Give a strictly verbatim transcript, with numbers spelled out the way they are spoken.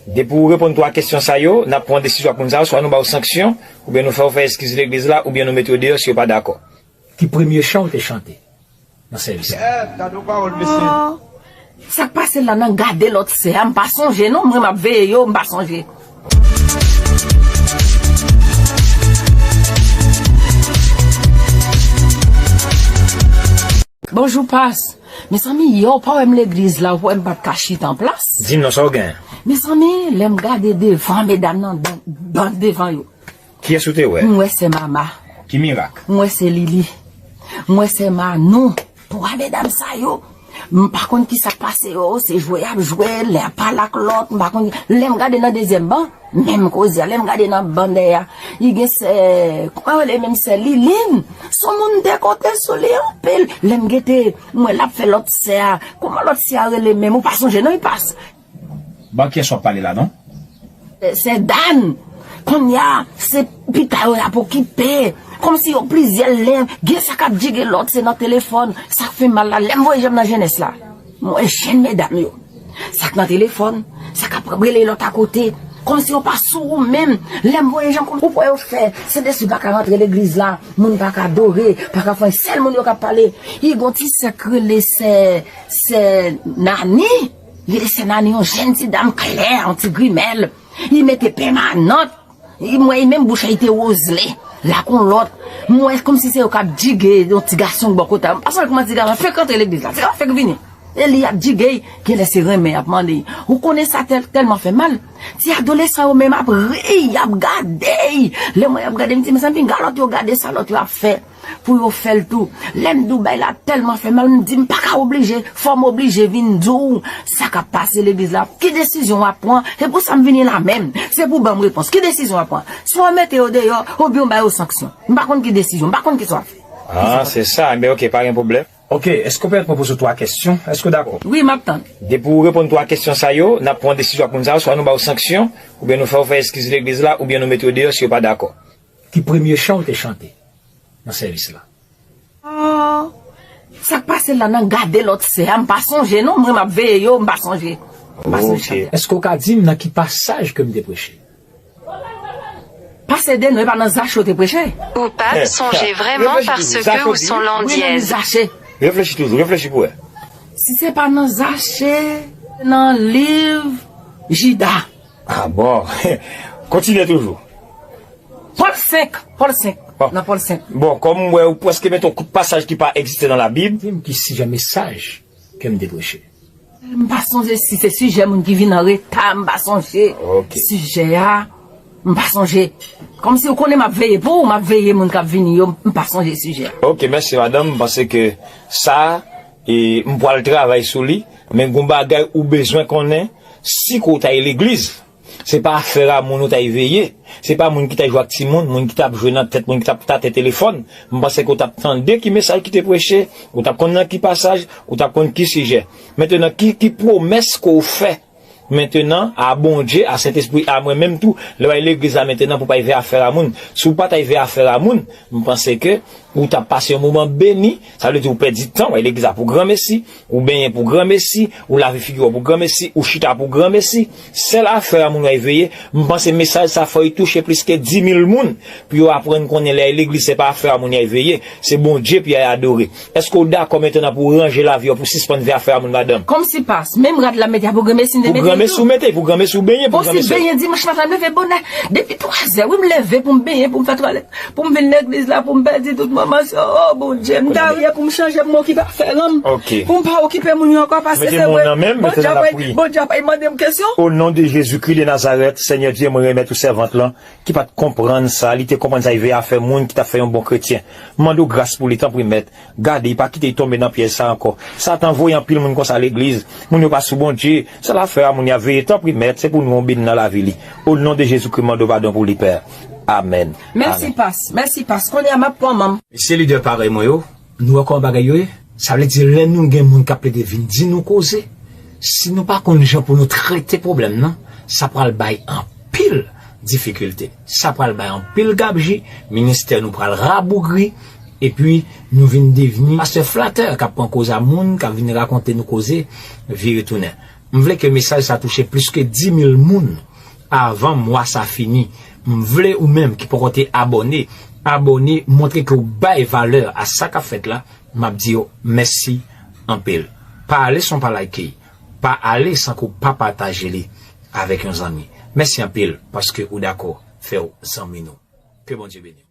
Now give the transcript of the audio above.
Depi w reponn twa kesyon sa yo, n ap pran desizyon ak moun sa yo, swa nou ba w sanksyon, oubyen nou fè w fè eskiz legliz la, oubyen nou mete w deyò si yo pa dakò. Ki premye chan w te chante nan sèvis la? Eh, gade yon pawòl, mesye. Sa k pase la nan gade lòt sè a, m pa sonje non, mwen m ap veye yo, m pa sonje. Bonjou, pas. Mezanmi, yè w pa wè m legliz la, ou pa wè m pa t ka chita an plas. Di m non, sa w gen? Mezanmi, lè m gade devan medam nan, ban, ban devan yo. Kiyès ou te wè? M wè sè Mama. Ki mirak? M wè sè Lili. M wè sè Manou. Twa medam sa yo. M pa konn ki sa k pase yo. Se jwe y ap jwe, lè y ap pale ak lòt. M pa konn. Lè m gade nan dezyèm ban, menm koze a. Lè m gade nan ban dèyè a, li gen sè, kòman rele menm sè Lilin. Se yon moun m te konte sou li anpil. Lè m gete, m wè l ap fè lòt sè a. Kòman lòt sè a rele menm? Ou pa sonje non, li pas. Ban kiyès w ap pale la non? Eh, se Dan. Kounye a, se pita yo y ap okipe. Kòmsi yo plizyè lè, gen sa k ap djige lòt, se nan telefòn. Sa k fè m mal la, lè m voye je m nan jenès la, m wè jèn medam yo. Sa k nan telefòn, sa k ap rele lòt akote. Kòmsi yo pa sou ou menm. Lè m voye je m, ou kwè yo fè, Sentespri pa ka rantre legliz la, moun pa ka adore, pa ka fè, sèl moun yo k ap pale. Li gon ti sè k rele sè, sè Nani. Li se nan yon jèn ti dam klè, yon ti grimèl. Li mete pèmanant. Li, m wè li menm bouch li te wozle. La kon lòt. M wè kòmsi se yo k ap djige yon ti gason bò kote a. M pa sonje kòman ti gason fèk rantre legliz la. Ti gason fèk vini. E li ap djige, genlè se renmen y ap mande. Ou konnen sa tèl, tèlman fè mal. Ti adolesan yo menm ap ri, y ap gade. Lè m wè y ap gade, m di, mezanmi, gad lòt yo gade sa lòt yo ap fè. Pou yo fè l tou. Lè m di w bagay la tèlman fè mal, m di m pa ka oblije, fò m oblije vin di w sa k ap pase legliz la. Ki desizyon w ap pran? Se pou sa m vini la menm. Se pou ban m repons. Ki desizyon w ap pran? Swa w mete yo deyò, oubyen w ba yo sanksyon. M pa konn ki desizyon, m pa konn kisa w ap fè. Ah, se sa. Enben, oke, pa gen pwoblèm. Oke, èske w pèmèt mwen poze w twa kesyon? Èske w dakò? Wi, m ap tann. Depi w reponn twa kesyon sa yo, n ap pran desizyon ak moun sa yo, swa nou ba w sanksyon, oubyen nou fè w fè eskiz legliz la, oubyen nou mete w deyò si yo pa dakò. Ki premye chan w te chante nan sèvis la? Oh, sa k pase la nan gade lòt sè a, m pa sonje non, mwen m ap veye yo, m pa sonje. M pa sonje chante. Èske w ka di m nan ki pasaj ke m te preche? Pase de non, e pa nan Zache w te preche? Ou pa sonje vrèman paske ou se yon landyèz. Wi, nan Zache. Reflechi toujou, reflechi pou wè. Si se pa nan Zache, nan liv Jida. Ah bon. Kontinye toujou. Pòl senk, Pòl senk. Nan Pòl senk. Bon, kòm m wè ou prèske mete yon kout pasaj ki pa egziste nan Labib. Di m ki sijè mesaj ke m te preche. M pa sonje si se sijè moun ki vin an reta, m pa sonje. Ok. Sijè a, m pa sonje. Kòmsi ou konnen m ap veye pou ou, m ap veye moun k ap vini yo, m pa sonje sijè a. Ok, mèsi madanm, m panse ke sa, e, m pral travay sou li, men gon bagay ou bezwen konnen, si ke w t al legliz, se pa afè a moun ou t al veye. Se pa moun ki t al jwe ak timoun, moun ki t ap jwe nan tèt, moun ki t ap tate telefòn. M panse ke w t ap tande ki mesaj ki te preche, ou t ap konn nan ki pasaj, ou t ap konn ki sijè. Mentenan, ki, ki pwomès ke w fè mentenan a Bondye, a Sentespri, a mwen menm tou, lè w al legliz la mentenan pou w pa al veye afè a moun? Si w pa t al veye afè a moun, m panse ke ou t ap pase yon moman beni, sa vle di ou pèdi tan, w al legliz la pou granmesi, ou benyen pou granmesi, ou lave figi w pou granmesi, ou chita pou granmesi. Sèl afè a moun w al veye, m panse mesaj sa fò l touche plis ke di mil moun, pou yo aprann konnen lè y al legliz se pa afè a moun y al veye, se Bondye pou y al adore. Èske w dakò mentenan pou w ranje lavi w, pou w sispann veye afè a moun, madanm? Kòmsi pas, menm rad la mete a pou granmesi, m te mete l tou. Pou granmesi ou mete, pou granmesi ou benyen, pou granmesi ou. Bon, si benyen dimanch maten, m leve bonè, depi twa zè, wi, m leve pou m benyen, pou m fè twalèt. Pou m vin legliz la, pou m pèdi tout manman sa. Oh, Bondye, m ta rye pou m chanje, pou m okipe afè m. Ok. Pou m pa okipe moun yo ankò, paske se vre, Bondye ap, Bondye ap mande m kesyon. O non de Jezikri de Nazarèt, Senyè Dye, mwen remèt ou sèvant lan, ki pa t konprann sa, li te konprann sa, li veye afè moun ki t ap fè yon bon kretyen. M mande w gras pou li, tanpri, Mèt. Gade, pa kite l tonbe nan pyèj sa ankò. Satan voye anpil moun konsa legliz. Moun yo pa sou Bondye. Sèl afè a moun y ap veye. Tanpri, Mèt, se pou nou beni nan lavi li. O non de Jezikri, m mande w padon pou li, Pè. Amèn. Mèsi, pas. Mèsi, pas. Kounye a, m ap pran manm. Mesye lidè parèy mwen yo, nou wè kòman bagay yo ye? Sa vle di, lè nou gen moun k ap plede vin di nou koze, si nou pa konn jan pou nou trete pwoblèm nan, sa pral bay anpil difikilte. Sa pral bay anpil gabji, ministè nou pral rabougri, epi nou vin devni pastè flatè k ap pran koze a moun, k ap vin rakonte nou koze, vire tounen. M vle ke mesaj sa touche plis ke dis mil moun avan mwa sa fini. M vle ou menm ki poko te abòne, abòne, montre ke w bay valè a sa k ap fèt la. M ap di yo mèsi anpil. Pa ale san w pa like, pa ale san ke w pa pataje li avèk yon zanmi. Mèsi anpil paske ou dakò fè w zanmi nou. Ke Bondye beni w.